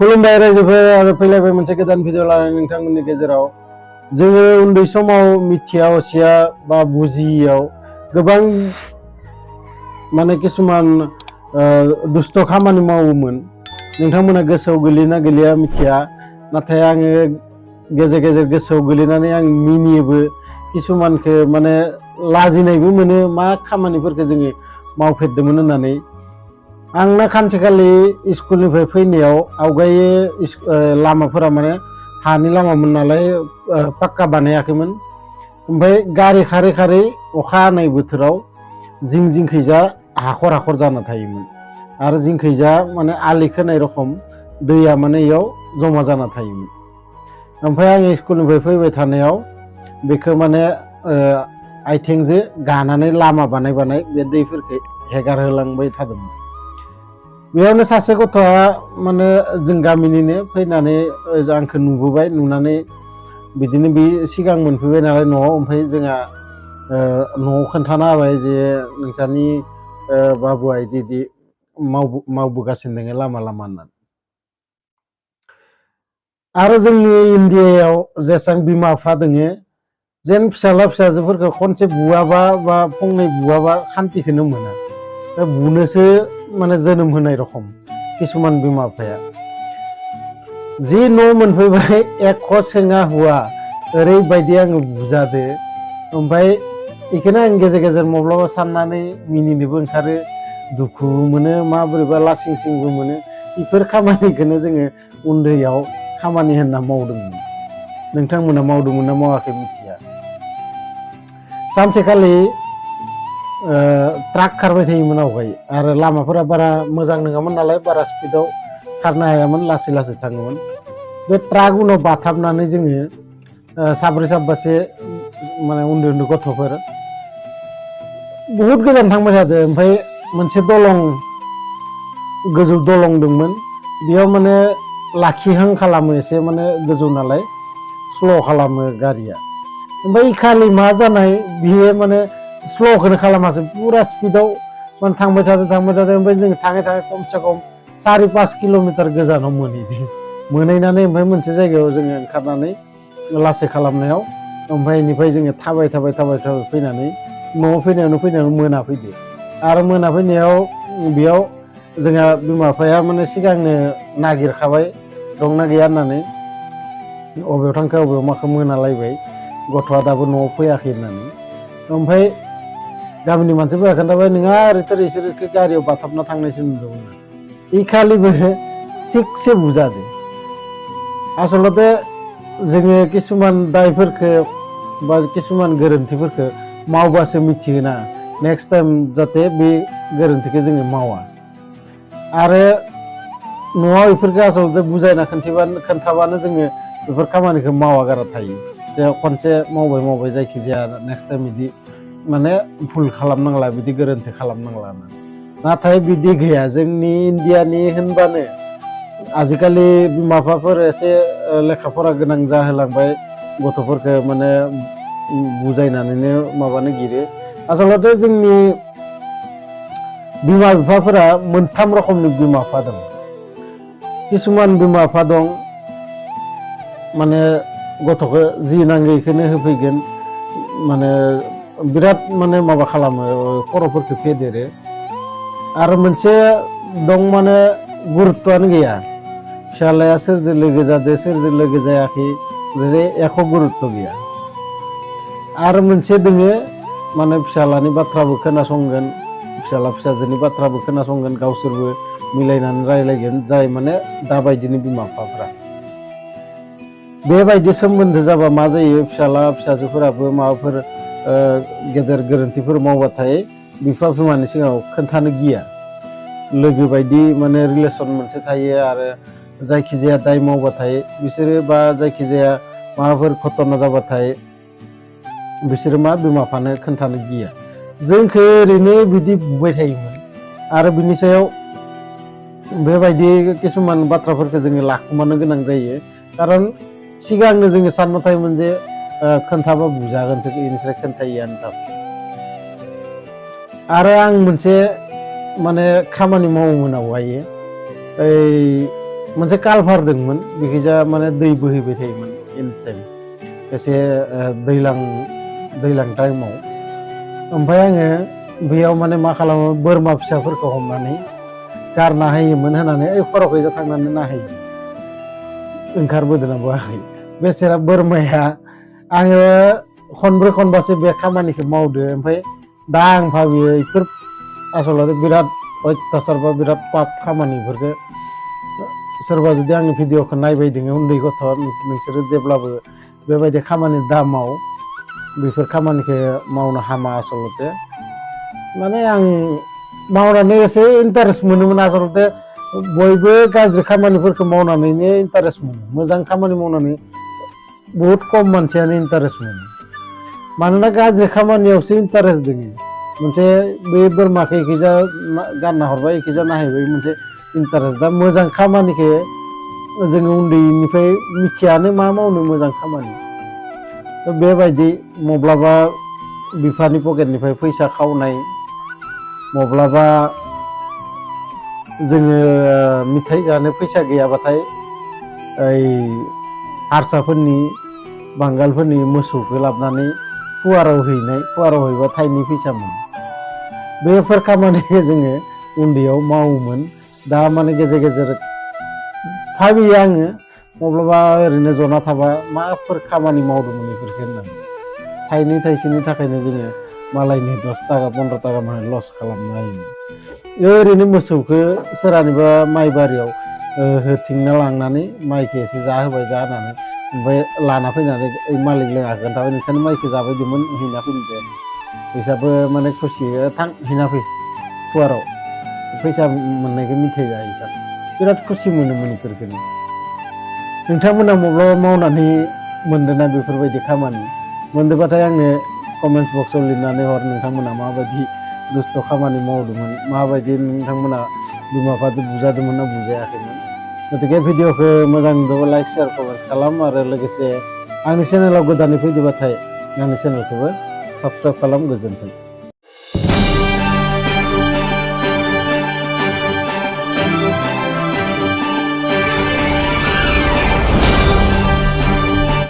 खुलुमबाय रायजोफोर आरो फैलायबाय मोनसे गोदान भिडिअ लानानै नोंथांमोननि गेजेराव जोङो उन्दै समाव मिथिया असिया बा बुजियाव गोबां माने किसुमान दुष्ट खामानि मावोमोन नोंथांमोना गोसोआव गोलैना गोलैया मिथिया नाथाय आङो गेजेर गेजेर गोसोआव गोलैनानै आं मिनियोबो किसुमानखौ माने लाजिनायबो मोनो मा खामानिफोरखौ जोङो मावफेरदोंमोन होननानै आंना सानसेखालि स्कुलनिफ्राय फैनायाव आवगायो लामाफोरा माने हानि लामामोन नालाय पाक्का बानायाखैमोन ओमफ्राय गारि खारै खारै अखा हानाय बोथोराव जिं जिंखैजा हाखर हाखर जाना थायोमोन आरो जिंखैजा माने आलि खोनाय रखम दैया माने इयाव जमा जाना थायोमोन ओमफ्राय आं स्कुलनिफ्राय फैबाय थानायाव बेखौ माने आथिंजों गानानै लामा बानाय बानाय बे दैफोरखौ हेगारहोलांबाय थादोंमोन बेयावनो सासे गथ'आ माने जों गामिनिनो फैनानै आंखौ नुबोबाय नुनानै बिदिनो बे सिगां मोनफैबाय नालाय न'आव ओमफ्राय जोंहा न'आव खोन्थाना होबाय जे नोंसानि बाबुआ इदि मावबोगासिनो दङ लामा लामा होननानै आरो जोंनि इन्डियायाव जेसेबां बिमा बिफा दोङो जेन फिसाला फिसाजोफोरखौ खनसे बुवाबा बा फंनै बुवाबा खान्तिखौनो मोना बुनोसो माने जोनोम होनाय रखम किसुमान बिमा बिफाया जि न' मोनफैबाय एख' सोङा हुआ ओरैबायदि आङो बुजादो ओमफ्राय बेखौनो आं गेजेर गेजेर माब्लाबा साननानै मिनिनोबो ओंखारो दुखु मोनो माबोरैबा लासिं सिंबो मोनो बेफोर खामानिखौनो जोङो उन्दैयाव खामानि होनना मावदोंमोन नोंथांमोना मावदोंमोन ना मावाखै मिथिया सानसेखालि ट्राक खारबाय थायोमोन आवगाय आरो लामाफोरा बारा मोजां नङामोन नालाय बारा स्पिडाव खारनो हायामोन लासै लासै थाङोमोन बे ट्राक उनाव बाथाबनानै जोङो साब्रै साबासे माने उन्दै उन्दै गथ'फोर बहुद गोजान थांबाय थादों ओमफ्राय मोनसे दलं गोजौ दलं दंमोन बेयाव माने लाखिहां खालामो एसे माने गोजौ नालाय स्ल' खालामो गारिया ओमफ्राय खालि मा जानाय बियो माने स्ल'खौनो खालामासै पुरा स्पिडाव माने थांबाय थादों ओमफ्राय जों थाङै थाङै खमसे खम 4-5 किल'मिटार गोजानाव मोनहैनानै ओमफ्राय मोनसे जायगायाव जोङो ओंखारनानै लासै खालामनायाव ओमफ्राय बेनिफ्राय जोङो थाबाय फैनानै न'आव फैनायावनो मोनाफैदो आरो मोनाफैनायाव बेयाव जोंहा बिमा बिफाया माने सिगांनो नागिरखाबाय दंना गैया होननानै अबेयाव थांखो अबेयाव माखो मोनालायबाय गथ'आ दाबो न'आव फैयाखै होननानै ओमफ्राय गामिनि मानसिफोरा खोन्थाबाय नोंहा ओरैथोर इसोरखौ गारियाव बाथाबना थांनायसो नुदोंमोन इ खालिबो थिगसे बुजादो आसलते जोङो किसुमान दायफोरखौ बा किसुमान गोरोन्थिफोरखौ मावबासो मिथियोना नेक्स्ट टाइम जाहाथे बे गोरोन्थिखौ जोङो मावा आरो न'आव बेफोरखौ आसलते बुजायना खोन्थाबानो जोङो बेफोर खामानिखौ मावा गारा थायो जे खनसे मावबाय जायखिजाया नेक्स्ट टाइम बिदि माने भुल खालामनांला बिदि गोरोन्थि खालामनांला नाथाय बिदि गैया जोंनि इन्डियानि होनबानो आजिखालि बिमा बिफाफोर एसे लेखा फरा गोनां जाहोलांबाय गथ'फोरखौ माने बुजायनानैनो माबानो गिरो आसलते जोंनि बिमा बिफाफोरा मोनथाम रोखोमनि बिमा बिफा दं किसुमान बिमा बिफा दं माने गथ'खौ जि नांगौ बेखौनो होफैगोन माने बिराद माने माबा खालामो खर'फोरखौ फेदेरो आरो मोनसे दं माने गुरुत्तआनो गैया फिसालाया सोरजों लोगो जादों सोरजों लोगो जायाखै बिदि एख' गुरुत्त गैया आरो मोनसे दोङो माने फिसालानि बाथ्राबो खोनासंगोन फिसाला फिसाजोनि बाथ्राबो खोनासंगोन गावसोरबो मिलायनानै रायलायगोन जाय माने दाबायदिनि बिमा बिफाफ्रा बेबायदि सोमोन्दो जाबा मा जायो फिसाला फिसाजोफोराबो माबाफोर गेदेर गोरोन्थिफोर मावबाथाय बिफा बिमानि सिगाङाव खोन्थानो गिया लोगो बायदि माने रिलेसन मोनसे थायो आरो जायखिजाया दाय मावबाथाय बिसोरो बा जायखिजाया माबाफोर घटना जाबाथाय बिसोरो मा बिमा बिफानो खोन्थानो गिया जोंखौ ओरैनो बिदि बुबाय थायोमोन आरो बिनि सायाव बेबायदि किसुमान बाथ्राफोरखौ जोङो लाखुमानो गोनां जायो खारन सिगांनो जोङो सानना थायोमोन जे खोन्थाबा बुजागोनसो बेनिफ्राय खोन्थायैयानो थाब आरो आं मोनसे माने खामानि मावोमोन आवगायो ओइ मोनसे कालभार दंमोन बेखैजा माने दै बोहैबाय थायोमोन एनि टाइम एसे दैलां टाइमाव ओमफ्राय आङो बेयाव माने मा खालामो बोरमा फिसाफोरखौ हमनानै गारना होयोमोन होननानै ओइ खर'खैजा थांनानै नायहैयो ओंखारबोदोंना बोआखै बेसेरा बोरमाया आङो खनब्रै खनबासो बे खामानिखौ मावदो ओमफ्राय दा आं भाबियो बेफोर आसलते बिराद अयथासार बा बिराद पाप खामानिफोरखौ सोरबा जुदि आंनि भिडिअखौ नायबाय दोङो उन्दै गथ' नोंसोरो जेब्लाबो बेबायदि खामानि दा माव बेफोर खामानिखौ मावनो हामा आसलते माने आं मावनानै एसे इन्टारेस्ट मोनोमोन आसलते बयबो गाज्रि खामानिफोरखौ मावनानैनो इन्टारेस्ट मोनो मोजां खामानि मावनानै बहुत खम मानसियानो इन्टारेस्ट मोनो मानोना गाज्रि खामानियावसो इन्टारेस्ट दङ मोनसे बे बोरमाखौ एखैजा गानना हरबाय एखैजा नायहैबाय मोनसे इन्टारेस्ट दा मोजां खामानिखौ जोङो उन्दैनिफ्राय मिथियानो मा मावनो मोजां खामानि बेबायदि माब्लाबा बिफानि पकेटनिफ्राय फैसा खावनाय माब्लाबा जोङो मिथाइ जानो फैसा गैयाबाथाय ओइ हारसाफोरनि बांगालफोरनि मोसौखौ लाबोनानै फुवाराव हैबा थाइनै फैसा मोनो बेफोर खामानिखौ जोङो उन्दैयाव मावोमोन दा माने गेजेर गेजेर भाबियो आङो माब्लाबा ओरैनो जना थाबा माफोर खामानि मावदोंमोन बेफोरखौ होननानै थाइनै थाइसेनि थाखायनो जोङो मालायनि 10 थाखा 15 थाखा माने लस खालामनो हायोमोन ओरैनो मोसौखौ सोरहानिबा माइ बारियाव होथिंना लांनानै माइखौ एसे जाहोबाय जानानै ओमफ्राय लाना फैनानै ओइ मालिक लोङा खोन्थाबाय नोंसोरनि माइखौ जाबायदोंमोन हैना फैनो दे फैसाबो माने खुसि थां हैना फै फुवाराव फैसा मोननायखौ मिथाइ जाहैथां बिराद खुसि मोनोमोन बेफोरखौनो नोंथांमोना माब्लाबा मावनानै मोनदोंना बेफोरबायदि खामानि मोनदोंबाथाय आंनो कमेन्ट्स बक्सआव लिरनानै हर नोंथांमोना माबायदि दुस्थ' खामानि मावदोंमोन माबायदि नोंथांमोना बिमा बिफाजों बुजादोंमोन ना बुजायाखैमोन गतिके भिडिअखौ मोजां नुदोंबा लाइक शेयार कमेन्ट खालाम आरो लोगोसे आंनि चेनेलाव गोदानै फैदोंबाथाय आंनि चेनेलखौबो साबस्क्राइब खालाम गोजोन्थों।